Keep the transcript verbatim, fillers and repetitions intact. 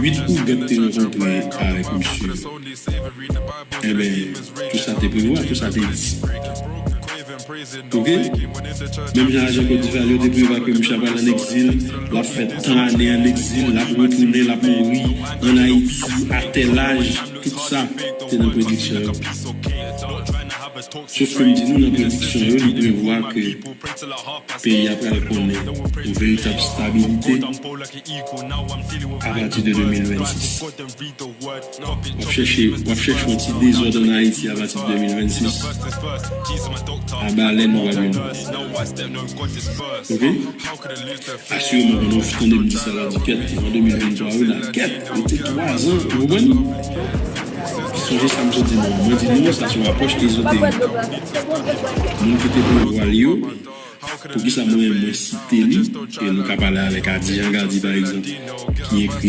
uit ougan te rankontre avèk misye. Enben, tout sa te prevwa, tout sa te di. Ok? Menm jan ajan Kòt Divwa yo te prevwa ke misye ap al an egzil, l ap fè tan ane an egzil, l ap retounen, l ap mouri an Ayiti, a tèl aj, tout sa te nan prediksyon yo. Sof ke m di nou nan prediksyon yo, li prevwa ke peyi a pral konnen yon veritab stabilite apati de de mil vennsis. W ap chèche, w ap chèche yon ti dezòd an Ayiti apati de de mil vennsis. A balèn ou va jwenn. Ok? Asireman, pandan w tande m di sa la, di kèt, an de mil venntwa, wi la, kèt, rete twa zan, ou konprann? Sonje sa m sot di nou. Mwen di nou, sa se yon apwòch ezoterik. Moun ki te prevwa li yo, poukisa mwen, mwen site li, e nou ka pale avèk Adi Jean Gardy, pa egzanp, ki ekri